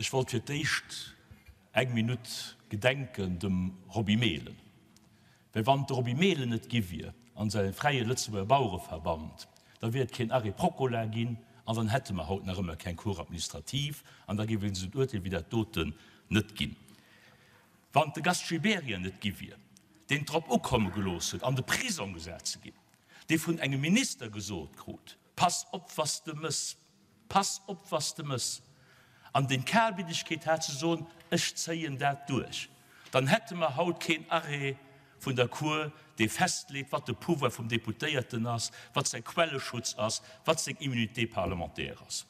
Ech wollt fir d'éischt eng Minutt gedenken dem Roby Mehlen. Well wann et de Roby Mehlen net gi wier an säi Fräie Lëtzebuerger Bauereverband, da wier et keen Arrêt Procola ginn an dann hätte mer haut nach ëmmer keng Cour administrative an da géif een esou en Urteel wéi dat doten net ginn. Wann et de Gast Gibéryen net gi wier, deen et drop ukomme gelooss huet, an de Prisong gesat ze ginn, dee vun engem Minister gesot krut, Pass op, was de mëss, pass op, was de mëss, an deen d'Kalbliddegkeet hat ze soen, Ech zéien dat duerch, dann hätte mer haut keen Arrêt vun der Cour, dee festleet, wat de Pouvoir vum Deputéierten ass, wat säi Quelleschutz ass, wat seng Immunité parlementaire ass.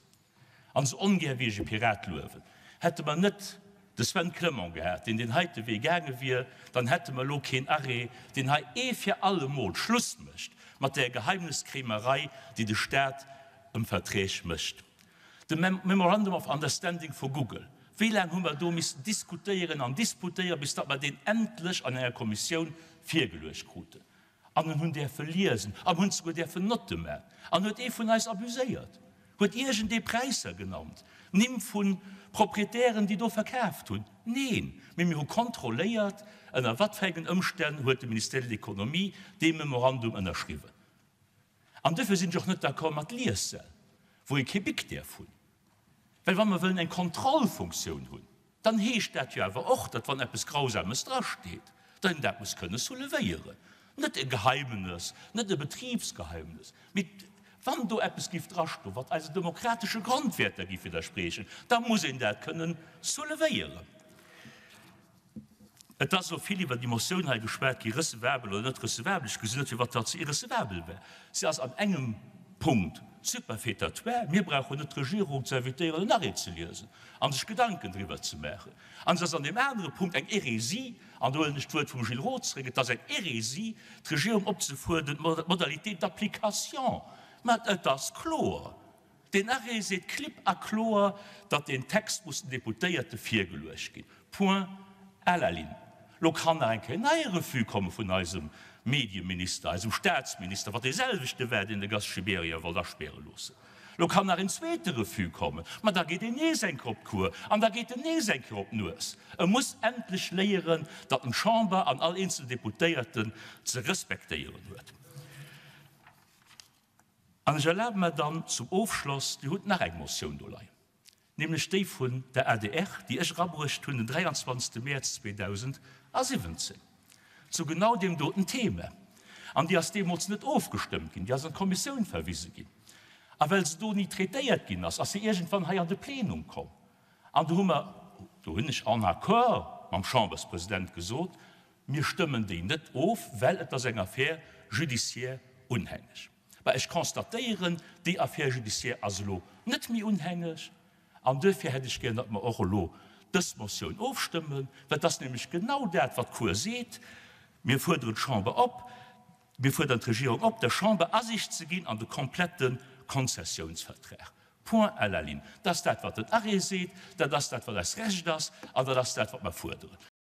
An esou ongär wéi ech e Pirat luewen, hätte mer net de Sven Clement gehat, deen deen heite Wee gaange wier, dann hätte mer elo keen Arrêt, deen hei ee fir alle Mol Schluss mécht mat där Geheimniskrämerei, déi de Stat ëm Verträg mécht. De Memorandum of Understanding vu Google, wéi laang hu mer do missen diskutéieren an disputéieren, bis datt mer deen endlech an enger Kommissioun virgeluecht kruten? An en hunn däerfe liesen an hunn souguer däerfen Notte man. An huet ee vun eis abuséiert? Huet iergendee Präisser genannt? Nimm vu Proprietären, déi do verkaaft hunn? Neen, mee mir hu kontrolléiert, ënner wat fir engen Ëmstänn huet de Ministère de l'Économie dee Memorandum ënnerschriwwen. An duerfir sinn ech och net d'accord mat Liessäll, wou ee kee Bic däerf hunn. Well wa mer wëllen eng Kontrollfunktioun hunn, dann heescht dat jo awer och, datt wann eppes Grausames drasteet, datt een dat muss kënne soulevéieren. Net e Geheimnes, net e Betribsgeheimnes, mee wann do eppes giff drastoen, wat eise demokratesche Grondwäerter giff widderspriechen, da muss een dat kënnen soulevéieren. Et ass elo vill iwwer déi Motioun hei geschwat gi, recevabel oder net recevabel. Ech gesinn net, firwat datt se irrecevabel wär. Se ass an engem Punkt superfétatoire, Mir brauchen net d'Regierung ze invitéieren, en Arrêt ze liesen a sech Gedanken driwwer ze maachen. A se ass an deem anere Punkt eng Hérésie, an do huelen ech d'Wuert vum Gilles Roth zeréck, et ass eng Hérésie, d'Regierung opzefuerderen, d'Modalités d'application, mä et ass kloer, Deen Arrêt seet klipp a kloer, datt deen Text muss den Deputéierte virgeluecht ginn. Point à la ligne. Lo kann nach eng Kéier en neie Refus komme vun eisem Medieminister, eisem Staatsminister, wat dee selwechte war, deen de Gast Gibéryen wollt aspäre loossen. Lo kann nach en zweete Refus kommen, ma da geet een nees eng Kéier op d'Cour an da geet en nees eng Kéier op d'Nues. E muss endlech léieren, datt en d'Chamber an all eenzel Deputéierten ze respektéieren huet. An ech erlabe mer dann zum Ofschloss, Dir hutt nach eng Motioun do leien, nämlech déi vun der adr, déi ech erabruecht hunn den 23. Mäerz 2017 zu genau deem doten Thema. An déi ass deemools net ofgestëmmt ginn, déi ass an d'Kommissioun verwise ginn. A well se do ni traitéiert ginn ass, ass se iergendwann hei an de Plenum komm. An do hu mer, do hunn ech en accord mam Chamberspresident gesot, Mir stëmmen déi net of, well et ass eng Affaire judiciaire unhängeg. Mä ech constatéieren, déi Affaire judiciaire ass elo net méi unhängeg. An duerfir hätt ech gär, datt mer och elo dës Motioun ofstëmmen, well et ass nämlech genau dat, wat d'Cour seet. Mir fuerderen d'Chamber op, mir fuerderen d'Regierung op, der Chamber Asiicht ze ginn an de komplette Konzessionsvertrag. Point à la ligne. Dat ass dat, wat den Arrêt seet, dat ass dat, wat eist Recht ass, an dat ass dat, wat mer fuerderen.